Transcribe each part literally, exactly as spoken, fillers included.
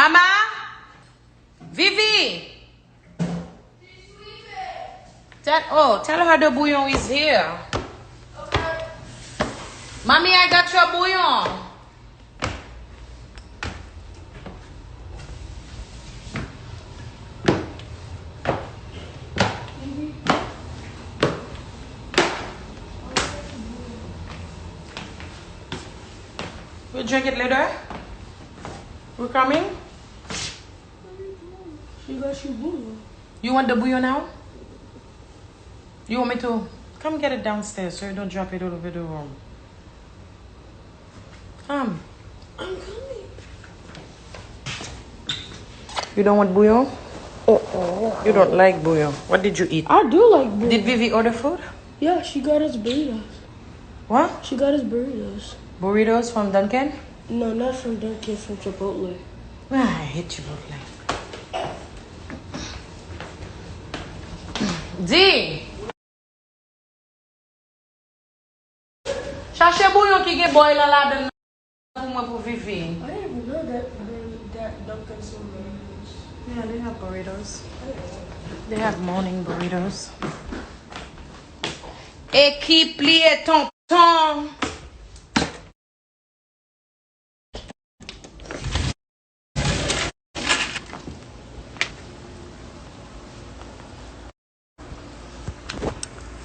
Mama? Vivi? Tell, oh, tell her the bouillon is here. Mommy, I got your bouillon. We'll drink it later. We're coming. She got you bouillon. You want the bouillon now? You want me to? Come get it downstairs so you don't drop it all over the room. Come. I'm coming. You don't want bouillon? Oh, oh. You don't like bouillon. What did you eat? I do like bouillon. Did Vivi order food? Yeah, she got us burritos. What? She got us burritos. Burritos from Dunkin'? No, not from Dunkin', from Chipotle. Ah, I hate Chipotle. Di! Chache bouyon ki gen bòy lan ladan l pou mwen pou Vivi. I didn't even know that they, that Dunkin' sold burritos. Yeah, they have burritos. They have morning burritos. Ekip li e tonton.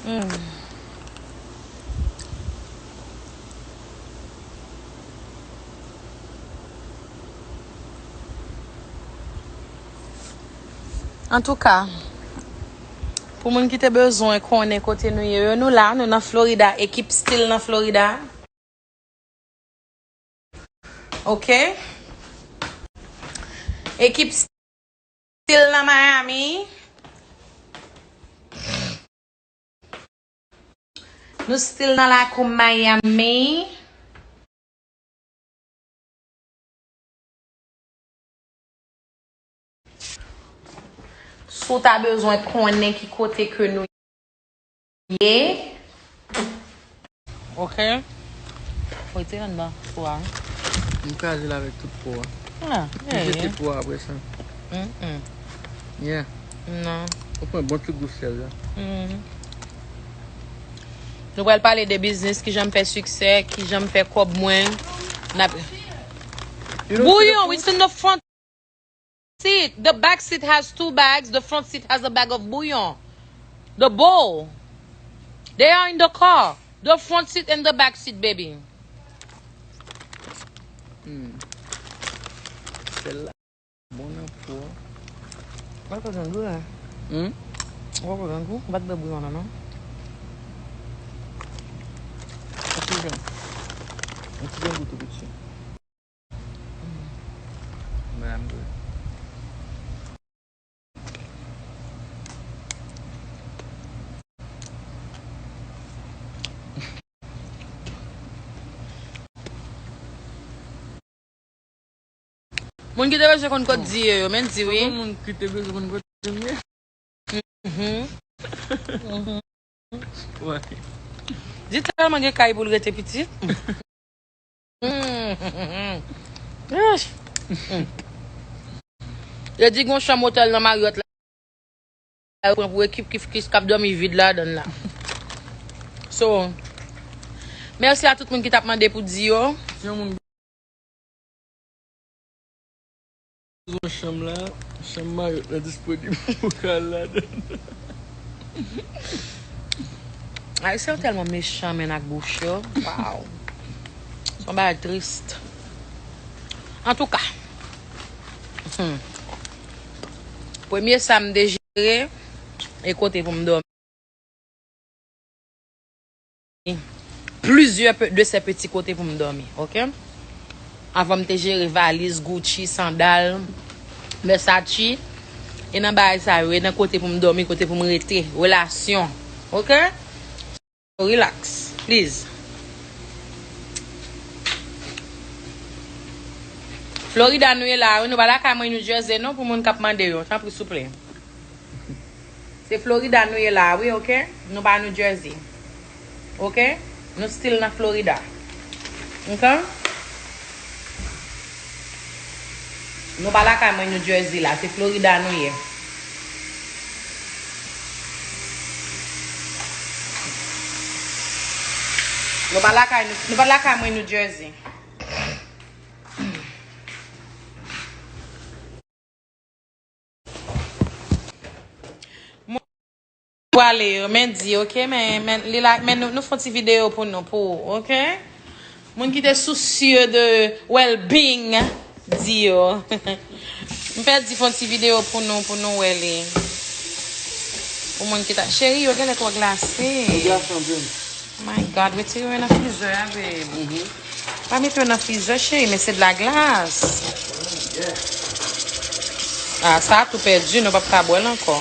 Mm. Antouka, pou moun ki te bezwen konnen kote nou ye, yo, nou la, nou nan Florida, ekip Still nan Florida. Ok. Ekip Still nan Miami. Nou still nan lakou Miami. Si w ta bezwen konnen ki kote ke nou ye. Ok. Retire anndan po a. M kraze l avèk tout po a. Ah, m jete po a apre sa. Mm-mm. Yeah. Non. Ou pran bon ti gou sèl la. Mm. Nou pral pale de biznis, kijan m fè siksè, kijan m fè kòb mwen. N ap... Bouyon, it's in the front seat. The back seat has two bags. The front seat has a bag of bouillon. The bowl. They are in the car. The front seat and the back seat, baby. Hmm. Sèl la bon nan po a. Mwen pa konn gou la. Hmm? Mwen pa konn gou. Mwen pa t bwè bouyon nan, non. Yon ti jan. Yon ti jan gou tou piti. Mwen menm tou. Moun ki te bezwen konn kote Di ye yo, men Di wi. Moun ki te bezwen konn kote m ye. Mhm. Mhm. Wè. Di tèlman gen kay pou l rete pitit. Yo di gon chanm otèl nan Marriott la, yo pran pou ekip Kif Kif k ap dòmi vid ladan l la. So, mèsi a tout moun ki t ap mande pou Di yo. Si yon moun bezwen chanm la, chanm Marriott la disponib pou ka al ladan. Ayisyen yo tèlman mechan, menn, ak bouch yo. Waw. Se yon bagay tris. Antouka, hmm, premye sa m te jere, e kote pou m dòmi. Plizyè pe-, de sè peti kote pou m dòmi, ok? Avan m te jere valiz, Gucci, sandal, Versace. E nan bagay sa yo, e nan kote pou m dòmi, kote pou m rete, relasyon, ok? Relax, please. Florida nou ye la, wi, nou pa lakay mwen New Jersey non, pou moun k ap mande yo, tanpri, souple. Se Florida nou ye la, wi, ok? Nou pa New Jersey. Ok? Nou still nan Florida. Ok? Nou pa lakay mwen New Jersey la, se Florida nou ye. Nou pa lakay, nou, nou pa lakay mwen New Jersey. Pwale yo, men di, oke, men, men, li la, men nou, nou fon ti videyo pou nou, pou ou, oke? Moun ki te sousye de well-being, di yo. M pèdi fon ti videyo pou nou, pou nou wè li. Pou moun ki ta, cheri, yo genlè twò glase. Yo glase anpil. My God, retire yo nan frizè a, babe. Mhm. Pa mete yo nan frizè, cheri, men se de la glas. Ah, sa a tou pèdi, nou p ap ka bwè l ankò.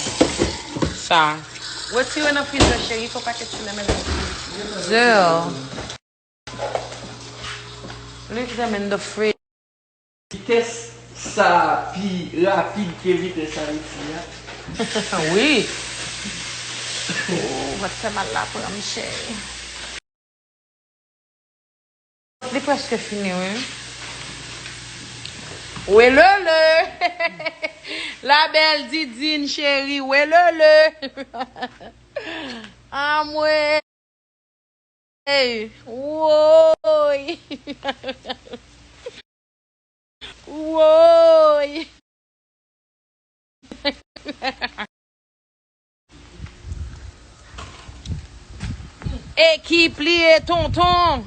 Sa. Retire yo nan frizè, cheri, fò pa ke tu le mèt nan frizè. Leave them in the fridge. Vitès sa pi rapid ke vitès Ayiti a. Wi. Oh, va te fè mal la pran m, cheri. Li prèske fini, wi. Welele! La belle Didine, cheri, welele! Anmwe! Hey, woy! Woy! Ekip li ye, tonton!